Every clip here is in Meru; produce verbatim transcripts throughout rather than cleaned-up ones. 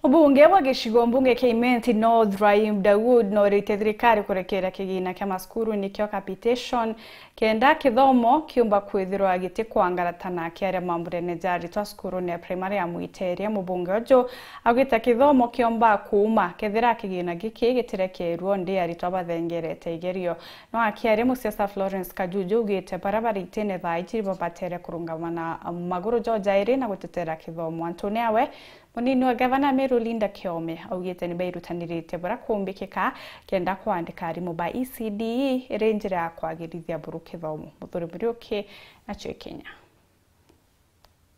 Mubunge wa gicigo mbunge kia Imenti North, Rahim Dawood, noorite thirikari kurekeera kigina kia macukuru nikio capitation, kenda kithomo kiumba kwithirwa gitikwangaratana kiaria mamburene ja aritwa cukurune ya primary ya Mwiteria. Mubunge uju augite kithomo kiumba kuuma kethira kigina giki gitirekeerua, ndi aritwa bathengerete igerio. No akiaria, musiasa Florence Kajuju augite baria bari itine thaa iji babatere kurungama na maguru jo jairi na gutetera kithomo. Antune awe, munini wa gavana Meru Linda Kiome augite ni bairutanirite buria kuumbikika kenda kwandika arimu ba E C D E iri njira ya kwagirithia buru kithomo. Muthuri Muriuki nacio Kenya.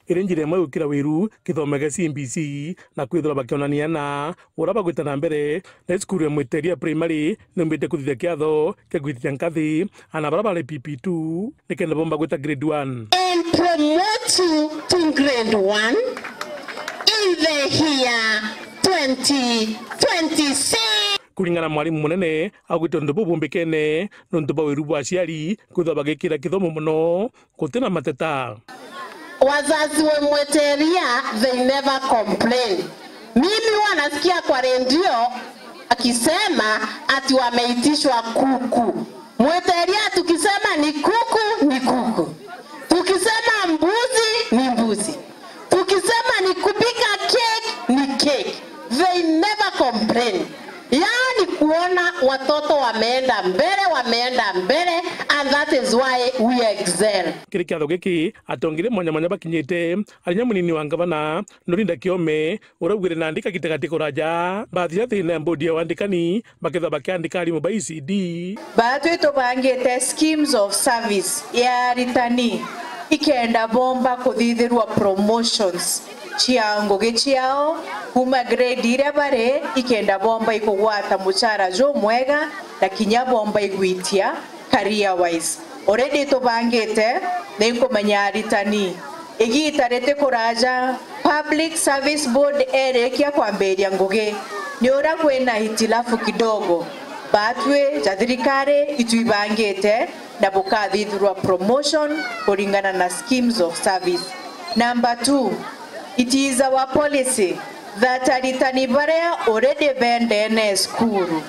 Iri njira imwe gukira wiru kithomo gia C B C E na kwithirwa bakionania na uria bagwita na mbere na cukuru ya Mwiteria Primary niumbite kuthithia kiatho kia gwitithia nkathi ana baria bari P P two nikenda bomba gwita grade one. And promote you to grade one in the year twenty twenty-six. Kuringana na mwarimu munene, augite untu buu bumbikene nontu bwa wiru bwa aciari kwithirwa bagikira kithomo mono guti na mateta. Wazazi wa Mwiteria, they never complain. Mimi huwa nasikia kwa redio akisema ati wameitishwa kuku. Mwiteria tukisema ni kuku, ni kuku. Tukisema mbuzi, ni mbuzi. Tukisema ni kupika cake, ni cake. They never complain. Yaani kuona watoto wameenda mbele, wameenda mbele, and that is why we excel. Kiri kiatho giki, atongeria mwanya mwanya bakinyite, ari na munini wa ngavana, Norinda Kiome, uraugire nandi kagita gati kuraja, bathira thina ya mbodi ya wandikani, bakethirwa bakiandika arimu ba E C D. Baatwi tubangite schemes of service ya aritani ikenda bomba kuthithirwa promotions cia ngugi ciao kuma grade iria bari, ikenda bomba ikugwata mucara jumwega na kinya bomba igwitia career wise. Already tubangite, ni nkumenya aritani, igita riti kuraja, Public Service Board erikia kwambiria ngugi, ni uria kwina hitilafu kidogo, baatwi ja thirikari itwibangite na bukathithirwa promotion kuringana na schemes of service. Number two, it is our policy that aritani baria already bendene cukuru,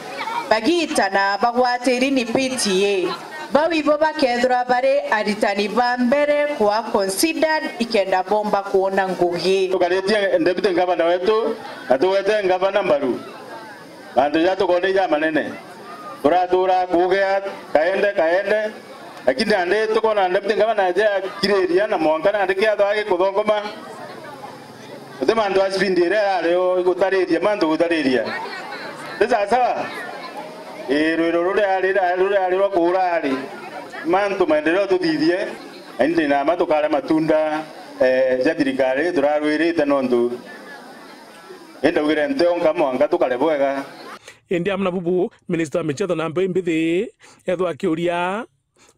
bagitana bagwatiri ni P T A, bau ibo bakethirwa bari aritani ba mbere kwa considered ikenda bomba kwona ngugi. Tukaritie deputy governor wetu na tugwete governor mbaru. Mantu ja tukone ja manene. Turatura kugea kaende kaende. Lakini nandi tukona deputy governor aje akiriria na mwanka nandi kiatho agikuthongoma. Uti mantu a speed iria yari o igutariria, mantu gutariria. Ti sawa sawa? Ii, rwiro ruria ari, ruria ari rwa kuura ari. Mantu maendeleo tuthithie, na indi nama tukare matunda, eh, ja thirikari turarwirite nontu. Indaugire nti onka mwanka tukare bwega. Indi amwe na bubu, minista wa michetho na mbeu imbithi, ethwa akiuria,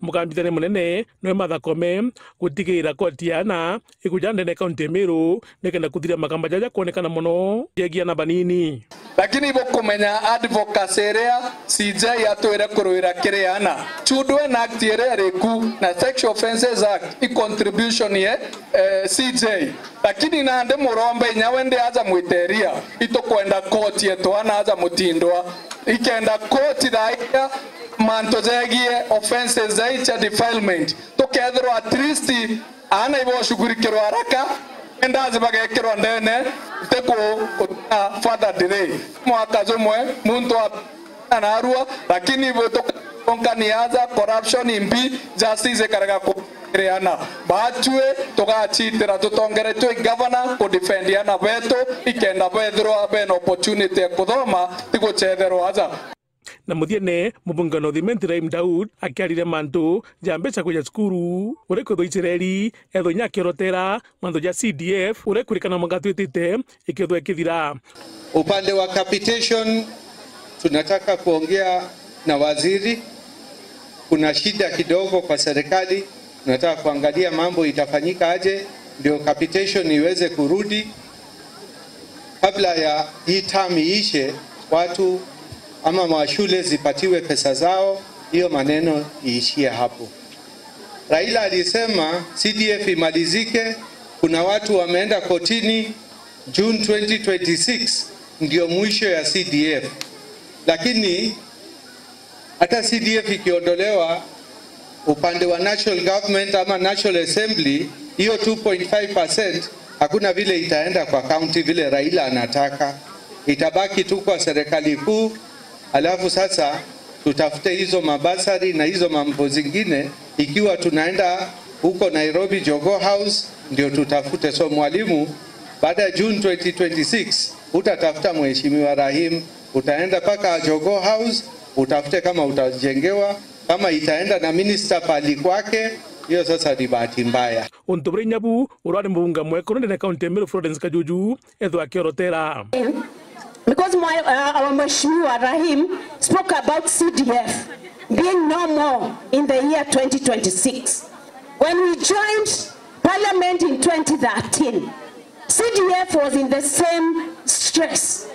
mukambithania munene niwe Martha Koome gutigiira koti ya ana ikuja ndene ya kaunti ya Meru nikenda kuthiria makamba jaja kwonekana mono jegie ana banini. Lakini ibukumenya advocacy iria C J atwire kurwira kiri ana. Children Act iria iri ku na Sexual Offences Act i contribution ye, eh, C J. Lakini nandi murombe inya we ndi aja Mwiteria, itukwenda koti yetu ana aja Mutindwa. Ikenda koti thaa iria mantu jegie offences jai cia defilement, tukethirwa at least ana iboshughulikirwa haraka, endazi bagekirwa ndene, nti ku-, kutina further delay. Mwaka jumwe, muntu a-, anarua, lakini ibo tuka-, tunkani aja, corruption imbi, justice ikarega ku-, Riana, baatwi tugachitira tutongeretwe i governor kudefendia ana betu, ikenda bethirwa bena opportunity ya kuthoma, ti guchetherwa aja. Na muthiene, mubunge wa North Imenti Rahim Daud akiarire mantu ja mbeca kuja cukuru, uria kwithwa Israeli ethwa inya akiorotera mantu ja C D F, uria ikwirikana mwaka twitite ikethwa ikithira. Upande wa capitation, tunataka kuongea na waziri. Kuna shida kidogo kwa serikali, tunataka kuangalia mambo itafanyika aje ndio capitation iweze kurudi kabla ya hii term iishe, watu ama mashule zipatiwe pesa zao, hiyo maneno iishie hapo. Raila alisema C D F imalizike, kuna watu wameenda kotini, June twenty twenty-six ndio mwisho ya C D F, lakini hata C D F ikiondolewa, upande wa national government ama National Assembly, hiyo two point five percent hakuna vile itaenda kwa county vile Raila anataka, itabaki tu kwa serikali kuu. Alafu sasa tutafute hizo mabasari na hizo mambo zingine, ikiwa tunaenda huko Nairobi Jogoo House ndio tutafute. So mwalimu, baada ya June twenty twenty-six utatafuta Mheshimiwa Rahim, utaenda mpaka Jogoo House utafute kama utajengewa, kama itaenda na minister pali kwake, hiyo sasa ni bahati mbaya. Untu buria inya bu urari mubunge mwekuru ndene kaunti ya Meru Florence Kajuju ethwa akiorotera. Because my, uh, our Mheshimiwa Rahim spoke about C D F being no more in the year twenty twenty-six. When we joined parliament in twenty thirteen, C D F was in the same stress.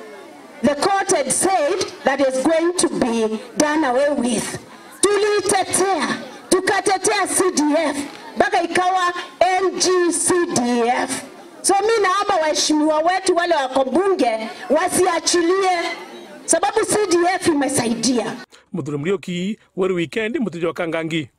The court had said that is going to be done away with. Tuliitetea, tukatetea C D F mpaka ikawa N G C D F. So mi naomba waheshimiwa wetu wale wako bunge wasiachilie, sababu C D F imesaidia. Muthuri Muriuki, Weru Weekend, Mutiji wa Kangangi.